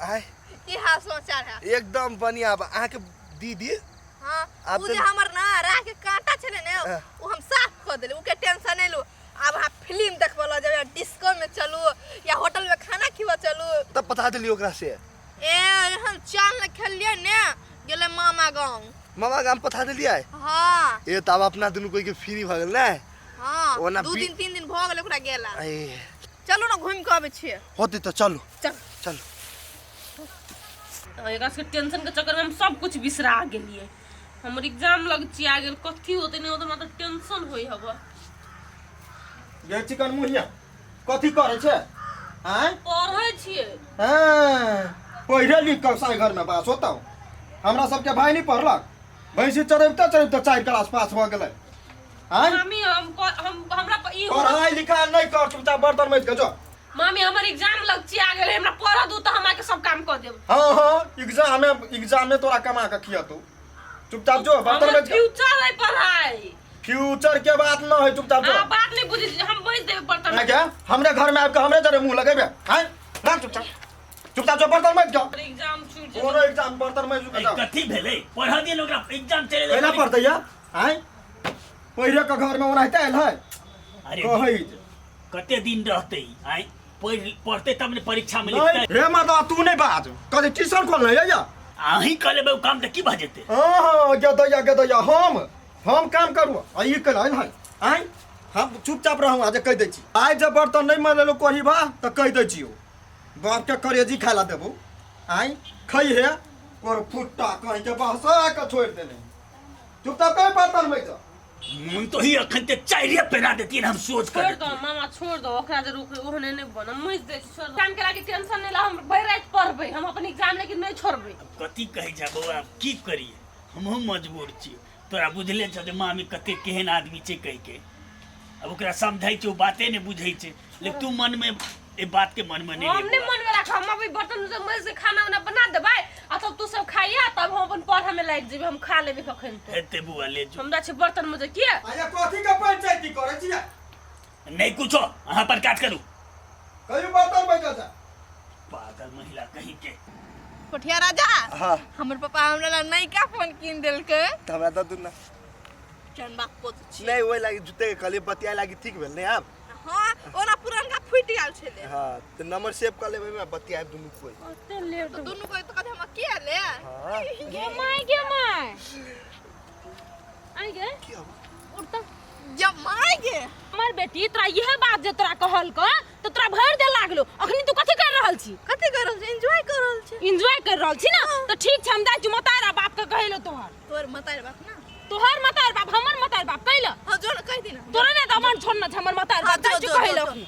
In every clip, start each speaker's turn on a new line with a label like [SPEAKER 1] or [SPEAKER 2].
[SPEAKER 1] आय
[SPEAKER 2] की हाल समाचार है
[SPEAKER 1] एकदम बढ़िया बा अहाँके दीदी
[SPEAKER 2] हाँ
[SPEAKER 1] आब
[SPEAKER 2] उ जे
[SPEAKER 1] तऽ-
[SPEAKER 2] हमर ना राह के कांटा छले ने
[SPEAKER 1] हाँ।
[SPEAKER 2] उ हम साफ कऽ देली उके टेंशन नहीं लू आब अहाँ फिल्म देखबऽ लऽ जाउ या डिस्को में चलू या होटल में खाना खिबऽ चलू
[SPEAKER 1] तब पता देली ओकरा से
[SPEAKER 2] ए हम चाल ने खेलिए ने गेलै मामा गाँव
[SPEAKER 1] मामा गाम पठा देलियै
[SPEAKER 2] हाँ
[SPEAKER 1] ए तब अपना दुनू कोई के फ्री भऽ गेल ने
[SPEAKER 2] हाँ
[SPEAKER 1] ओना
[SPEAKER 2] दू दिन तीन दिन भऽ गेलै ओकरा गेला
[SPEAKER 1] ए
[SPEAKER 2] चलू ने घुमि कऽ अबै छियै
[SPEAKER 1] होतै तऽ चलू
[SPEAKER 2] चल
[SPEAKER 1] चलू
[SPEAKER 3] तऽ एकरा सबके टेंशन के चक्कर में हम सब कुछ बिसरा गेलियै हमर एग्जाम लगचिया गेल कथी होतै नहि होतै हमरा तऽ टेंशन होइ हब
[SPEAKER 4] गे चिकन मुहिया कथी करै छै आँय
[SPEAKER 3] पढ़ै छियै
[SPEAKER 4] हँ पढ़े लिख कऽ साई घरमे बास होतौ हमरा सबके भाय नहि पढ़लक भैंसी चरबिते चरबिते चारि क्लास पास भऽ गेलै आँय
[SPEAKER 3] मामी हम हम हमरा प- ई
[SPEAKER 4] पढ़ाई लिखाई नहि कर चुपचाप बर्तन माजि कऽ जो
[SPEAKER 3] मामी हमर एग्जाम लगचिया गेल हमरा पढ़ दू तऽ हम आके सब काम कऽ देब
[SPEAKER 4] हँ हँ एग्जामे एग्जामे तोरा कमा कऽ खियतौ चुपचाप जो बर्तन
[SPEAKER 3] हमर
[SPEAKER 4] माजि कऽ
[SPEAKER 3] फ्यूचर है पढ़ाई
[SPEAKER 4] फ्यूचर के बात न है चुपचाप जो
[SPEAKER 3] अहाँ बात नहीं बुझै छी हम बैस देबै बर्तन
[SPEAKER 4] आँय गे हमरे घर में आबि कऽ हमरे जरे मुँह लगेबे आँय राख चुपचाप चुपचाप जो बर्तन माजि जाओ
[SPEAKER 3] एग्जाम छूट जेतै
[SPEAKER 4] कोनो एग्जाम बर्तन माजि के जाओ
[SPEAKER 5] कथी भेलै पढ़ऽ दियौ ने ओकरा एग्जाम चलि
[SPEAKER 4] केना पढ़तै या आँय पढ़े के घर में ओनाहिते आयल है
[SPEAKER 5] अरे
[SPEAKER 4] कहै जे
[SPEAKER 5] कते दिन रहतै आँय पढ़ पढ़तै तब ने परीक्षा में
[SPEAKER 4] नहीं
[SPEAKER 5] लिखतै
[SPEAKER 4] हे माता तू नहीं बाज कहे ट्यूशन खोलने है या
[SPEAKER 5] अहीं कऽ लेबै ओ काम तऽ की भऽ जेतै
[SPEAKER 4] हाँ हाँ गदैया गदैया हम काम करू आ ई केना आयल है आँय हम चुपचाप रहू आज कहि दै छी आइ जब बर्तन नहि मलेलहुँ कोही बा तऽ कहि दै छियौ बापके करेजी खाय ला देबौ आँय खैहे कोर फुट्टा कहीं के बहसा के छोड़ि देने चुपचाप कहीं बर्तन में जा
[SPEAKER 5] मन तो ही अखन ते चारिये पेना देती हम सोच
[SPEAKER 3] छोड़
[SPEAKER 5] कर
[SPEAKER 3] दो मामा छोड़ दो ओकरा जे रोक ओहने नहीं बनम मुझ दे छोड़ दो एग्जाम के लागे टेंशन नहीं ला हम भरि राति पढ़बै हम अपन एग्जाम लेकिन नहीं छोड़बै
[SPEAKER 5] कथी कहै छै बौआ आब की करिए हमहूँ मजबूर छी तोरा बुझले छौ जे मामी कते केहन आदमी छै कहिके आब ओकरा समझै छै ओ बाते नहि बुझै छै लेकिन तू मनमे एहि बातके मनमे नहि
[SPEAKER 3] हम नहीं
[SPEAKER 5] ले बौआ।
[SPEAKER 3] मन में राख हम अभी बर्तन सब मज के खाना उना बना देबै आ तब तू सब खाइया तब हम अपन पढ़े में लागि जेबै हम खा लेबै कखन तो
[SPEAKER 5] हेतै बौआ ले जो
[SPEAKER 3] हमरा छै बर्तन मजे किया
[SPEAKER 4] आया कथी के पंचायती करै छियै
[SPEAKER 5] नहि कुछो अहाँ पर काज करू
[SPEAKER 4] कहियो बर्तन बैठल जा
[SPEAKER 5] पागल महिला कहीं के
[SPEAKER 2] कोठिया राजा
[SPEAKER 1] हाँ
[SPEAKER 2] हमर पापा हमरा ला नयका फोन कीन देलकै
[SPEAKER 1] तऽ हमरा दऽ दू ने
[SPEAKER 2] चंदा पोत छी
[SPEAKER 1] नहि ओहि लागी जूते के कहलियै बतियाए लागी ठीक भेल नहि आब
[SPEAKER 2] हाँ ओना पुरनका फूटि गेल छलै
[SPEAKER 1] हाँ तऽ नंबर सेव कऽ लेबै ओहिमे बतियाएब दुनू कोइ
[SPEAKER 3] ओते लेट
[SPEAKER 2] तऽ दुनू कोइ तऽ कहतै हमरा किया ले
[SPEAKER 1] हाँ
[SPEAKER 3] गे my गे my I गे
[SPEAKER 1] की हबो
[SPEAKER 3] उठता
[SPEAKER 2] जमाय गे
[SPEAKER 3] हमर बेटी तोरा इहे बात जे तोरा कहलक तऽ तोरा भरि दे लागलो अखनी तू कथी कर रहल छी
[SPEAKER 2] कथी कर रहल छी एंजॉय कर रहल छी
[SPEAKER 3] एंजॉय कर रहल छी ना तऽ ठीक छै हम जाइ छी मतारा बाप के कहै तोहर
[SPEAKER 2] तोर मतार बाप ना
[SPEAKER 3] तोहर मतार बाप हमर मतार बाप कहै
[SPEAKER 2] हाँ जो ना कह दी ना
[SPEAKER 3] तोरा ने तऽ हमर छोड़ ना छै हमर मतार
[SPEAKER 2] हाँ,
[SPEAKER 3] बाप जाइ
[SPEAKER 2] जो,
[SPEAKER 3] छी
[SPEAKER 2] जो,
[SPEAKER 3] कहै
[SPEAKER 2] जो,
[SPEAKER 3] अखनी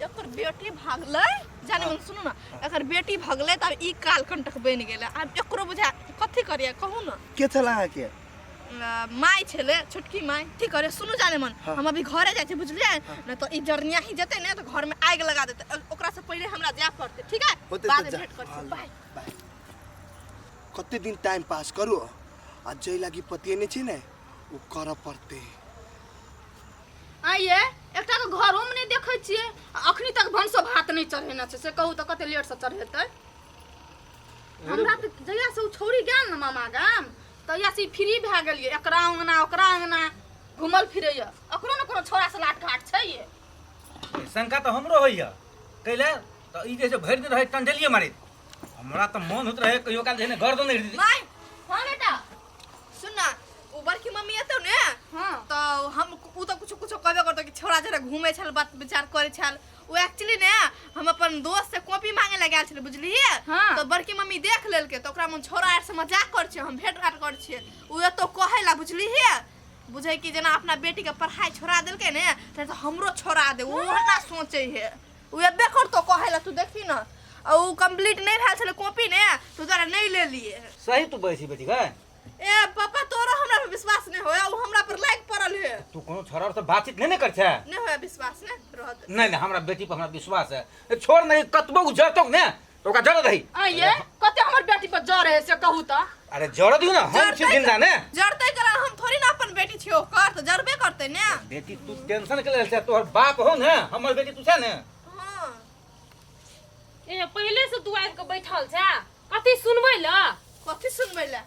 [SPEAKER 2] एकर बेटी भागलै जाने मन सुनू ना एकर बेटी भगलै तब ई काल कंटक बनि गेलै आब एकरो बुझा कथी करिए कहू ना
[SPEAKER 1] के छल अहाँके
[SPEAKER 2] माय छलै छोटकी माय ठीक करे सुनू जाने मन
[SPEAKER 1] हाँ।
[SPEAKER 2] हम अभी घरे जाइ छी बुझलियै नहि तऽ ई जरनिया ही जेतै ने तऽ घरमे आगि लगा देतै ओकरा से पहिले हमरा जाय पड़तै ठीक है
[SPEAKER 1] होतै
[SPEAKER 2] बाद
[SPEAKER 1] तऽ
[SPEAKER 2] में
[SPEAKER 1] जा।
[SPEAKER 2] भेंट करै
[SPEAKER 1] हाँ,
[SPEAKER 2] छी बाय
[SPEAKER 1] बाय कते दिन टाइम पास करू आ जै लागी पतियेने छी ने ओ करऽ पड़तै
[SPEAKER 6] आइए एकटा के घरोमे नहि देखै छियै आ अखनी तक भनसो भात नहि चढ़ेने छै से कहू तऽ कते लेटसँ चढ़ेतै हमरा तऽ जहियासँ ओ छौड़ी गेल ने मामा गाम तहियासँ ई फ्री भए गेलियै एकरा अङ्गना ओकरा अङ्गना घुमल फिरैए अखनो ने कोनो छौड़ासँ लाट घाट छै ये
[SPEAKER 7] शंका तऽ हमरो होइए कैले तऽ ई जे छै भरि दिन रहै टंडेलिए मारैत हमरा तऽ मन होइत रहै कहियो काल जे है ने गर्दन नहि
[SPEAKER 2] माय
[SPEAKER 6] हाँ बेटा
[SPEAKER 2] सुन ना ओ बड़की मम्मी एतौ ने
[SPEAKER 6] हाँ
[SPEAKER 2] तऽ हम उ तऽ कुछो कुछो कहबे करतौ कि छौड़ा जरा घूमै छल बात विचार करै छल ओ एक्चुअली ने हम अपन दोस्त से कॉपी मांगे लए गेल छलै बुझलियै
[SPEAKER 6] हाँ।
[SPEAKER 2] तऽ बड़की मम्मी देख लेलकै तऽ ओकरा मन छौड़ा आर से मजाक करै छियै हम भेंट घाट करै छियै ओ एतौ कहै ला बुझलियै बुझै कि जेना अपना बेटीके पढ़ाइ छोड़ा देलकै ने तऽ हमरो छोड़ा दे ओ ओना सोचै है ओ एबे करतौ कहै ला तू देखी ने आ ओ कम्प्लीट नहि भेल छलै कॉपी ने तऽ दुआरे नहि लेलियै
[SPEAKER 7] सही तू बैसी बेटी गए
[SPEAKER 2] ए पापा तोरो हमरा पर विश्वास नहीं होया उ हमरा पर लाइक पड़ल है
[SPEAKER 7] तू कोनो छोरा से बातचीत नहीं ने कर छे
[SPEAKER 2] नहीं होया विश्वास ने रहत
[SPEAKER 7] नहीं नहीं हमरा बेटी पर हमरा विश्वास है ए, छोड़ नहीं कतबो जरतो ने तो ओकरा जर दही
[SPEAKER 6] आइए कते हमर बेटी पर जर है से कहू तऽ
[SPEAKER 7] अरे जर दियो ना हम छी जिंदा ने
[SPEAKER 2] जरते करा हम थोड़ी ना अपन बेटी छियो कर तो जरबे करते ने
[SPEAKER 7] बेटी तू टेंशन के लेल छै तोहर बाप हो ने हमर बेटी तू छै ने
[SPEAKER 2] हां
[SPEAKER 3] ए पहिले से तू आबि के बैठल छे कथी सुनबै ल
[SPEAKER 2] कथी सुनबै ला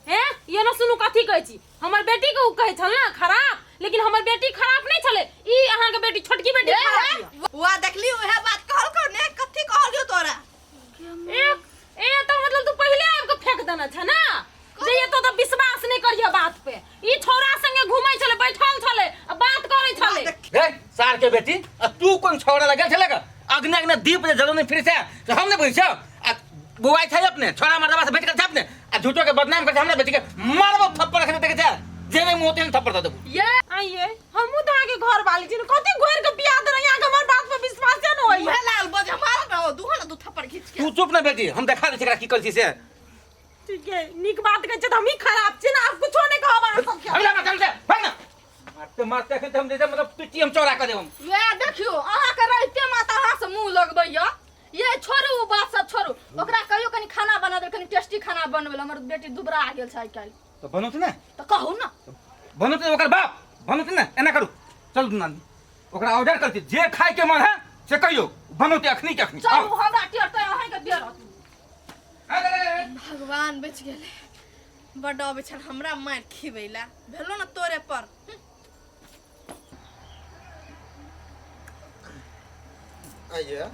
[SPEAKER 3] हे ये न सुनू कथी कहै छी हमर बेटी के उ कहै छल ना खराब लेकिन हमर बेटी खराब नहीं छले ई अहाँ के बेटी छोटकी बेटी खराब यऽ।
[SPEAKER 2] वा देखली उहे बात कहलको ने कथी कहलियो तोरा
[SPEAKER 3] एक ए तो मतलब तू पहिले आबि के फेंक देने छ ना जे ये तो विश्वास नहीं करियो बात पे ई छोरा संगे घुमै छले बैठल छले आ बात करै छले
[SPEAKER 7] रे सार के बेटी आ तू कोन छौड़ा लगल छले का अग्नि अग्नि दीप जे जलो नहीं फिर से तो हम नहीं बुझै छौ आ बुआई छै अपने छोड़ा मर्दबा से भेट कर छै अपने आ झूठो के बदनाम कर छै हमरा बेटी के मारबो थप्पड़ रखने देखे छै जे नहीं मुंह तेन थप्पड़ दे देबो
[SPEAKER 3] ये आइए हमहू तो अहाँके घर वाली छी कथी घोर के पिया देने यहाँ के हमर बात पर विश्वास न होइए
[SPEAKER 2] उहे लाल बज मार न दुहा न दू थप्पड़ खींच के
[SPEAKER 7] तू चुप ना बेटी हम देखा दै छी एकरा की करै छी से
[SPEAKER 3] ठीक है नीक बात कहै छै तऽ हमही खराब छी ने आब कुछो नहि कहब अहाँ सबके
[SPEAKER 7] अगला बार चल से भाग ना मारते मारते अखन तऽ हम जे छै मतलब पिट्टी हम चौड़ा कऽ देब हम
[SPEAKER 6] वएह देखियौ अहाँके रहिते माता अहाँ से मुँह लगबैया ये छोड़ू ओ बात सब छोड़ू ओकरा कहियो कनि खाना बना दे कनि टेस्टी खाना बनबै लए हमर बेटी दुबरा गेल छै आइ काल्हि
[SPEAKER 7] तऽ बनौत ने
[SPEAKER 6] तऽ कहू ने
[SPEAKER 7] बनौत ने ओकर बाप बनौत ने एना करू चलू नानी ओकरा ऑर्डर करती जे खाय के मन है से कहियो बनौते अखनी के अखनी
[SPEAKER 6] चलू हमरा टेरतै अहाँके बेरत
[SPEAKER 2] भगवान बचि गेलै बड्ड अबै छल हमरा मारि खिबै ला भेलो ने तोरे पर
[SPEAKER 4] आइए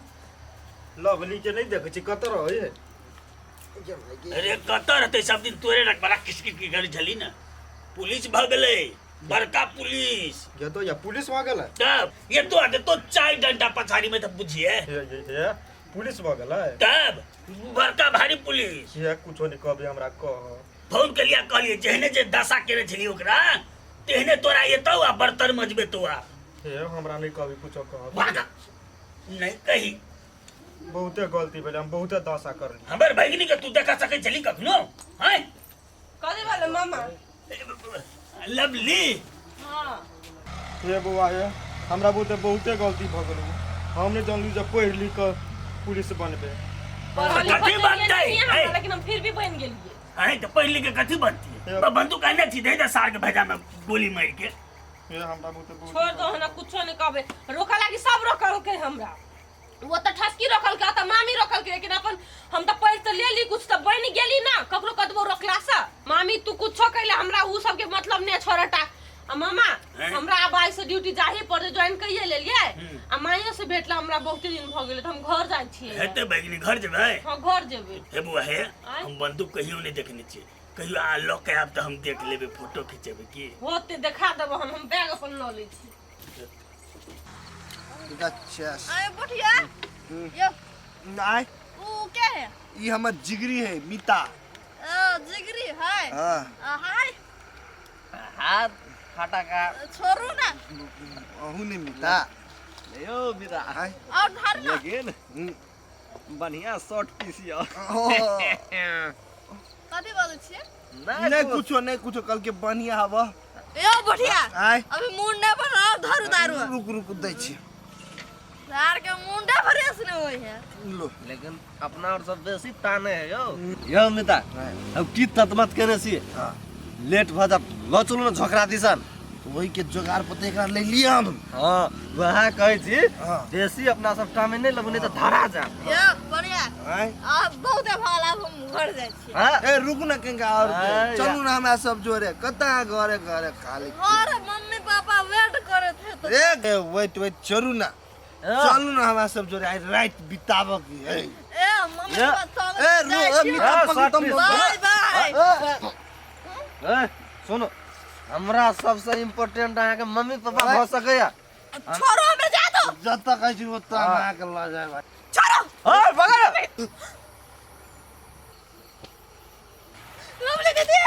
[SPEAKER 4] लवली के नहीं देखै छी कतऽ रहै है
[SPEAKER 5] अरे कतऽ रहतै सब दिन तोरे रख बड़ा किस किस के घर छली ने पुलिस भऽ गेलै बड़का पुलिस
[SPEAKER 4] ये तो या पुलिस भऽ गेलै
[SPEAKER 5] तब ये तो आते तो चाय डंडा पछाड़ी में तब बुझिए
[SPEAKER 4] ये ये ये पुलिस भऽ गेलै
[SPEAKER 5] तब बड़का भारी पुलिस
[SPEAKER 4] ये कुछो नहीं कहबे हमरा कह
[SPEAKER 5] फोन के लिया कहलिए जेहने जे दशा केने छली ओकरा तेहने तोरा एतौ आ बर्तन मजबे तो आ
[SPEAKER 4] हे हमरा नहीं कहबी कुछो कह
[SPEAKER 5] भागा नहीं कही
[SPEAKER 4] बहुते गलती भेलै हम बहुते दशा करली
[SPEAKER 5] हमर भगिनी के तू देखा सकै छली कखनो हैं
[SPEAKER 3] कथी भेलै मामा
[SPEAKER 5] लवली
[SPEAKER 3] हाँ
[SPEAKER 4] हे बौआ हे हमरा बहुते बहुते गलती भऽ गेल हम नहि जानलहुँ जे पढ़ि लिख कऽ पुलिस बनबै
[SPEAKER 3] पढ़ल लिखल
[SPEAKER 5] कथी
[SPEAKER 3] तऽ
[SPEAKER 5] बनतै?
[SPEAKER 3] नहि हमरा,
[SPEAKER 5] ऐ।
[SPEAKER 3] लेकिन हम फिर भी बनि गेलियै
[SPEAKER 5] हैं तो पढ़ लिख के कथी बनती बंदूक आने छी दे दे सार के भेजा में गोली मार के
[SPEAKER 4] हे हमरा बहुते बहुत
[SPEAKER 3] छोड़ दो हमरा कुछो नहीं कहबे रोका लागी सब रोकलकै हमरा वो तऽ ठसकी रोकलकै तऽ मामी रोकलकै लेकिन अपन हम तऽ पढ़ि तऽ लेली कुछ तऽ बनि गेली ना ककरो कतबो रोकलासँ मामी तू कुछो कैले हमरा उ सबके मतलब नहि छोड़टा आ मामा
[SPEAKER 5] हैं?
[SPEAKER 3] हमरा आब आइ से ड्यूटी जाही पड़तै ज्वाइन कइए लेलियै आ माइयो से भेटला हमरा बहुते दिन भऽ गेलै तऽ हम घर जाइ छियै
[SPEAKER 5] हेतै भगिनी घर जेबै
[SPEAKER 3] हँ घर जेबै
[SPEAKER 5] हे बौआ हे
[SPEAKER 3] आँय?
[SPEAKER 5] हम बंदूक कहियो नहि देखने छियै कहियो आ लऽ के आयब तऽ हम देख लेबै फोटो खिंचेबै की
[SPEAKER 3] होते देखा देबो हम बैग अपन लऽ लै छी
[SPEAKER 1] अच्छा
[SPEAKER 2] अरे बुढ़िया यो
[SPEAKER 1] आय
[SPEAKER 2] ऊ के है
[SPEAKER 1] ई हमर जिगरी है मीता
[SPEAKER 2] ओ जिगरी है
[SPEAKER 1] हाँ
[SPEAKER 2] आ, हाय
[SPEAKER 8] हाथ फटाका
[SPEAKER 2] छोड़ू ना
[SPEAKER 1] अहू ने मीता
[SPEAKER 8] यो मिता
[SPEAKER 1] आय
[SPEAKER 2] और धर ना
[SPEAKER 8] लेकिन बढ़िया शॉर्ट पीस यो
[SPEAKER 1] ओ,
[SPEAKER 2] कथी बोलै छियै
[SPEAKER 1] नहीं कुछो नहीं कुछो कल के बढ़िया हवा
[SPEAKER 2] यो बुढ़िया
[SPEAKER 1] आय
[SPEAKER 2] अभी मुंड नहीं बना धरू दारू
[SPEAKER 1] रुक रुक दै छी
[SPEAKER 2] दार के मुंडे फ्रेश नहीं होई है
[SPEAKER 1] लो
[SPEAKER 8] लेकिन अपना और सब बेसी ताने है यो यो मिता अब की ततमत करे छी
[SPEAKER 1] हाँ।
[SPEAKER 8] लेट भ जा ल चलू न झोकरा दिसन
[SPEAKER 1] वही के जोगार पते एकरा ले लिया हम
[SPEAKER 8] हाँ वहाँ कहै छी
[SPEAKER 1] हाँ।
[SPEAKER 8] बेसी अपना सब टामे नहीं लगू नहीं तो धरा जा
[SPEAKER 2] यो बढ़िया
[SPEAKER 1] आय
[SPEAKER 2] अब बहुत भाल अब हम घर जाइ छी
[SPEAKER 8] हाँ
[SPEAKER 1] ए रुक ना कहीं और
[SPEAKER 8] आय,
[SPEAKER 1] चलू ना हमरा सब जोरे कता घरे घरे खाली
[SPEAKER 2] घर मम्मी पापा वेट करे थे तो
[SPEAKER 1] ए वेट वेट चलू ना चलू ना हमरा सब जोरे आइ रात बिताबक है
[SPEAKER 2] ए मम्मी
[SPEAKER 8] ये।
[SPEAKER 2] पापा संग
[SPEAKER 1] ए रु
[SPEAKER 2] जाइ
[SPEAKER 1] ए
[SPEAKER 2] छी।
[SPEAKER 1] मिता
[SPEAKER 8] हाँ,
[SPEAKER 1] पकड़
[SPEAKER 8] सात
[SPEAKER 1] तुम
[SPEAKER 8] पीस।
[SPEAKER 2] बाय बाय
[SPEAKER 8] ए, सुनो हमरा सबसे इम्पोर्टेंट अहाँके मम्मी पापा भऽ सकैया
[SPEAKER 2] छोड़ो हमरा जा दो
[SPEAKER 1] जतऽ कहै छी ओतऽ हम अहाँके लऽ जायब
[SPEAKER 2] छोड़ो
[SPEAKER 8] ओए पकड़
[SPEAKER 2] लवली दीदी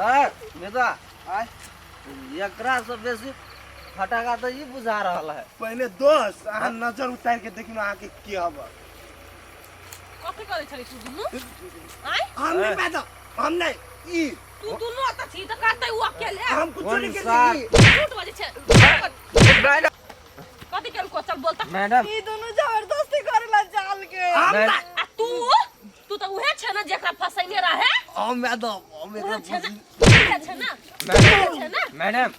[SPEAKER 8] ए मिता
[SPEAKER 1] आय
[SPEAKER 8] एकरा से बेसी फटाका तऽ ई बुझा रहल है
[SPEAKER 1] पहिले दोस्त अहाँ नजर उतारि के देखियौ अहाँके की हब
[SPEAKER 3] कथी करै छली तू दुनू आँय
[SPEAKER 1] हम नहीं पैदा हम नहीं ई
[SPEAKER 3] तू दुनू अतऽ छी तऽ करतै उ अकेले
[SPEAKER 1] हम कुछो नहीं
[SPEAKER 8] कोन साथ?
[SPEAKER 1] केलियै
[SPEAKER 3] झूठ बजै छै कथी केलको चल बोल तऽ
[SPEAKER 8] मैडम
[SPEAKER 2] ई दुनू जबरदस्ती करेला जाल के
[SPEAKER 1] हम
[SPEAKER 8] नहीं।
[SPEAKER 1] नहीं
[SPEAKER 3] आ तू तू तऽ उहे छै ने जेकरा फसैने रहे
[SPEAKER 1] हम मैडम हम
[SPEAKER 3] उहे
[SPEAKER 1] एकरा
[SPEAKER 3] छै ने उहे छै ने उहे छै ने
[SPEAKER 8] मैडम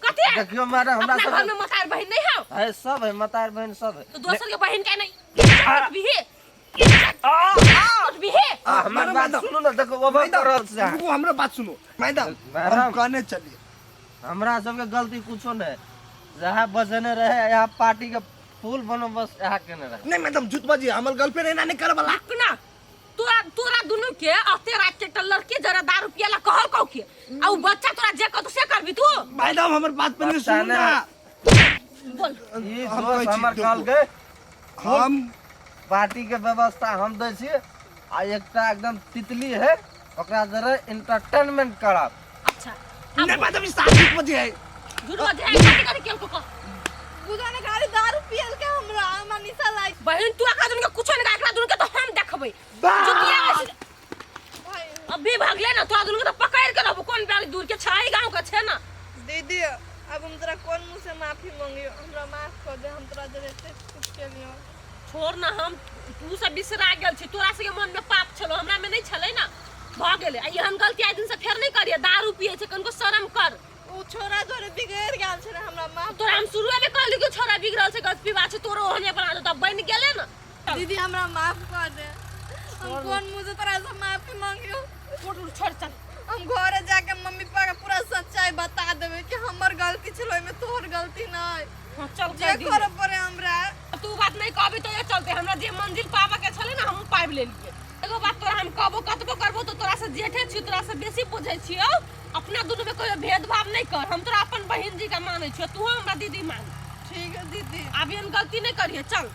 [SPEAKER 3] कथी कहती है
[SPEAKER 8] देखियो मैडम हमरा
[SPEAKER 3] अपना घर
[SPEAKER 8] सब
[SPEAKER 3] में मतार बहन नहीं है
[SPEAKER 8] है सब है मतार बहन सब है
[SPEAKER 3] तो दोसर के बहन के नहीं इज्जत भी है इज्जत भी है
[SPEAKER 8] आ, हमर बात सुनू ना देखो ओवर कर रहल छै अहाँ।
[SPEAKER 1] रुकू हमरो बात सुनू मैडम
[SPEAKER 8] मैडम।
[SPEAKER 1] हम कहने चलिए
[SPEAKER 8] हमरा सबके गलती कुछो नहीं जहाँ बजने रहे यहाँ पार्टी के फूल बनो बस यहाँ केने रहे
[SPEAKER 1] नहीं मैडम झूठ बाजी हमर गर्लफ्रेंड एना नहीं करे वाला
[SPEAKER 3] ना तोरा तोरा दुनू के अते रात के एकटा लड़की जरा दारू पियला कहल कहू के आ उ बच्चा तोरा जे कहतो से करबी तू
[SPEAKER 1] मैडम हमर बात पहले
[SPEAKER 8] बच्चा
[SPEAKER 1] सुनू ना
[SPEAKER 3] बोल
[SPEAKER 8] ई
[SPEAKER 1] हम
[SPEAKER 8] दोस्त
[SPEAKER 1] कहै छी,
[SPEAKER 8] हमर
[SPEAKER 1] देखू।
[SPEAKER 8] कहलकै
[SPEAKER 1] हम
[SPEAKER 8] पार्टी के व्यवस्था हम दै छी आ एकटा एकदम तितली है ओकरा जरे एंटरटेनमेंट करब
[SPEAKER 3] अच्छा
[SPEAKER 1] नहीं मैडम ई साफ झूठ बाजी है
[SPEAKER 3] झूठ बजे है कथी कथी केल को कह
[SPEAKER 2] बुझा ने खाली दारू पियल के हमरा हमरा निशा लाग
[SPEAKER 3] बहन तू एकरा दुनू के कुछो नहीं एकरा दुनू के तो हम देखबै जुतिया
[SPEAKER 2] भाई
[SPEAKER 3] अभी भागले ना तोरा दुनू के तो पकड़ के रहबो कोन बाली दूर के छाई गांव के छे ना
[SPEAKER 2] दीदी अब हम तोरा कोन मुंह से माफी मांगियो हमरा माफ कर दे हम तोरा जरे एते कुछ केलियो
[SPEAKER 3] छोड़ ना हम तू सब बिसरा गेल छी तोरा सबके मन में पाप छलो हमरा में नहीं छलै ना भऽ गेलै आ एहन गलती आइ दिन से फेर नहीं करिए दारू पिए छै कनको शरम कर
[SPEAKER 2] उ छोरा जोरे बिगड़ गेल छलै हमरा माफ
[SPEAKER 3] तोरा हम शुरुए में कहली कि छोरा बिगड़ल छै गलत पीबा छै तोरो ओहने बना देतौ बनि गेलै ना
[SPEAKER 2] दीदी हमरा माफ कर दे हम कोन मुंह से तोरा से माफी मांगियो
[SPEAKER 3] छोड़ छोड़ चल
[SPEAKER 2] हम घरे जाके मम्मी पापा के पूरा सच्चाई बता देबै कि हमर गलती छलै ओहिमे तोहर गलती नहीं
[SPEAKER 3] हाँ, चल
[SPEAKER 2] जे
[SPEAKER 3] कर दी
[SPEAKER 2] करे पड़े हमरा
[SPEAKER 3] तू बात नहीं कहबी तो ये चलते हमरा जे मंजिल पाबऽ के छलै ना हम पाबि लेलियै एगो बात तोरा हम कहबो कतबो करबो तो तोरा से जेठे छियौ तोरा से बेसी बुझै छियौ अपना दुनू में कोई भेदभाव नहीं कर हम तोरा अपन बहिन जी का मानै छियौ तू हमरा दीदी मान
[SPEAKER 2] ठीक है दीदी
[SPEAKER 3] आब एहन गलती नहीं करिहे चल